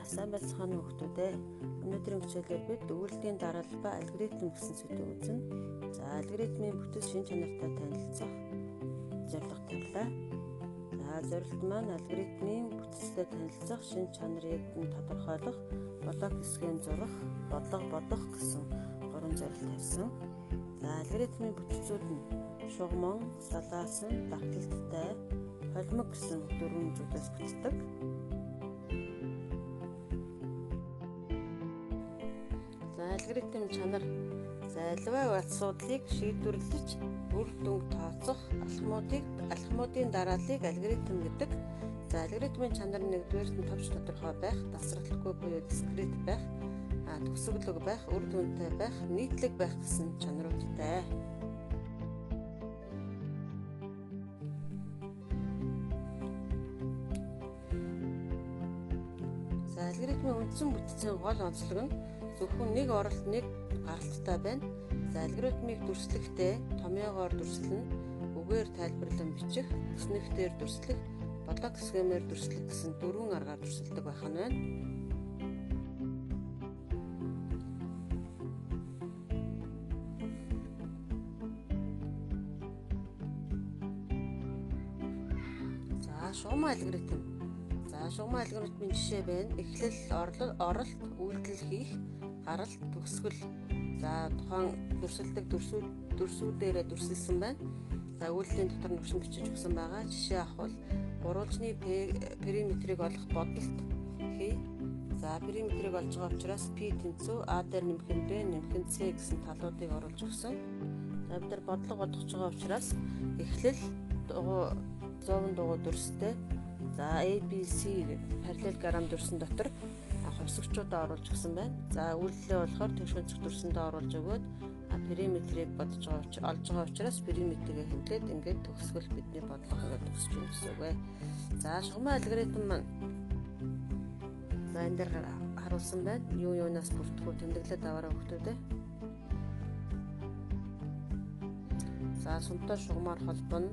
Сайн байцгаана уу хүмүүстээ. Өнөөдрийн хичээлээр бид өгүүллийн дараалал ба алгоритм гэсэн сэдвийг үзнэ. За, алгоритмын бүтэц шинж чанартай танилцах зорилго тавилаа. За, зорилт маань алгоритмын бүтцтэй танилцах, шинж чанарыг нь тодорхойлох, блок схем зурах, бодлого бодох гэсэн гурван зорилт тавьсан. За, алгоритмын бүтцүүд нь шугаман, салаасан, давталттай, холимог гэсэн дөрвөн зүйлээс бүтдэг. За, алгоритм чанар. За, аливаа асуудлыг шийдвэрлэж үр дүнг тооцох алхмуудын дарааллыг алгоритм гэдэг. За, алгоритмын чанар нэгдүгээрт нь товч тодорхой байх, тасралтгүй буюу дискрет байх, төгсгөлөг байх, үр дүнтэй байх, нийтлэг байх гэсэн чанаруудтай. За, алгоритмын үндсэн бүтцийн гол онцлог нь зөвхөн нэг оролт нэг гаралттай байна. За, алгоритмыг дүрслэхдээ томьёогоор дүрслэнэ, үгээр тайлбарлан бичих, өснөхтөр дүрслэх, блок схемээр дүрслэх гэсэн дөрвөн аргаар дүрсэлдэг байх нь байна. За, шугаман алгоритм. За, шугаман алгоритмын жишээ байна. Эхлэл, оролт, үйлдэл хийх, гаралт, төгсгөл. За, тухайн дүрсэлдэг дүрсүүдээрээ дүрсэлсэн байна. За, үйлдэлийн дотор нөхшин бичиж өгсөн байгаа. Жишээ авах бол гурвалжны периметрийг олох бодолт хий. За, периметрийг олж байгаа учраас P тэнцүү А дээр нэмэх нь B нэмэх нь C гэсэн талуудыг оруулж өгсөн. За, бид нар бодлого бодож байгаа учраас эхлэл 100 дугуй дүрстэй. За, A B C параллелограмм дүрсэн дотор хувьсагчуудаа оруулж өгсөн байна. За, үйлдэлээ болохоор тэгш өнцөг дүрсэндээ оруулж өгөөд периметрийг бодож байгаа олж байгаа учраас периметрийг хэмлээд ингээд төгсгөл бидний бодлого ингээд төгсөж юм гэсэн үг ээ. За, шугаман алгоритм маань за энэ дээр харуулсан байна. Юу юунаас бүртгэх үү тэмдэглээд аваарай хүмүүстээ. За, сумтай шугамаар холбоно.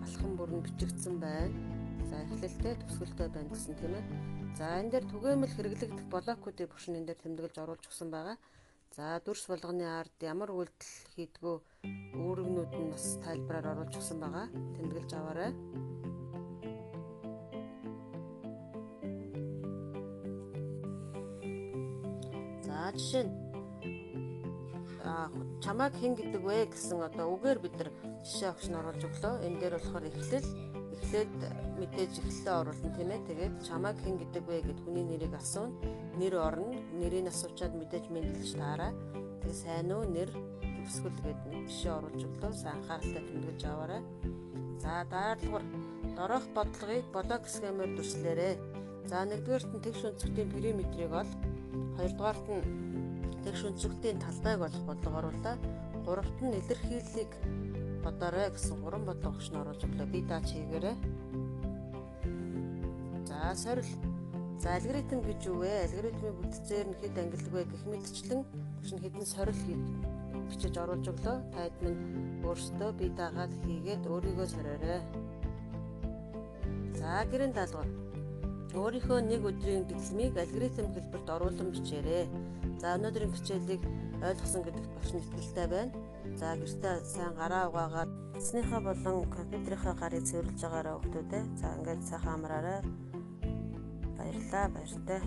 Алхам бүр нь бичигдсэн байна. За, эхлэлтэй төгсгөлтэй байна гэсэн тийм ээ. За, энэ дээр түгээмэл хэрэглэгдэх блокуудыг багш нь энэ дээр тэмдэглэж оруулж өгсөн байгаа. За, дүрс болгоны ард ямар үйлдэл хийдгүү үүрэгнүүд нь бас тайлбараар оруулж өгсөн байгаа. Тэмдэглэж аваарай. За, жишээ нь чамайг хэн гэдэг вэ гэсэн одоо үгээр бид нар жишээ огш нь оруулж өглөө. Энэ дээр болохоор эхлээд мэдээж эхлэлээ оруулна тийм ээ. Тэгээд чамайг хэн гэдэг вэ гэд хүний нэрийг асууна. Нэр орно. Нэрийг асуучаад мэдээж мэндэлж таараа. Тэгээд сайн уу нэр төгсгөл гэд нэг жишээ оруулж өглөө. Сайн анхааралтай тэмдэглэж аваарай. За, дараалалгаар дорох бодлогыг блок схемээр дүрслээрэй. За, нэгдүгээрт нь тэгш өнцгтийн периметрийг ол, хоёрдугаарт нь тэгш өнцгтийн талбайг олох бодлого оруулаа. Гуравт нь илэрхийллийг бодоорой гэсэн гурван бодлого огш нь оруулж өглөө. Би даач хийгээрэй. За, сорил. За, алгоритм гэж юу вэ? Алгоритмын бүтцээр нь хэд ангилдаг вэ гэх мэтчлэн багш нь хэдэн сорил бичиж оруулж өглөө. Та хэд минь өөрсдөө би даагаад хийгээд өөрийгөө сориорой. За, гэрийн даалгавар. Өөрийнхөө нэг өдрийн дэглэмийг алгоритм хэлбэрт оруулан бичээрэй. За, өнөөдрийн хичээлийг ойлгосон гэдэгт багш нь итгэлтэй байна. За, гэртээ сайн гараа угаагаад утасныхаа болон компьютерийнхаа гарыг цэвэрлж байгаарай хүмүүстээ. За, ингээд сайхан амраарай. Баярлалаа, баяртай.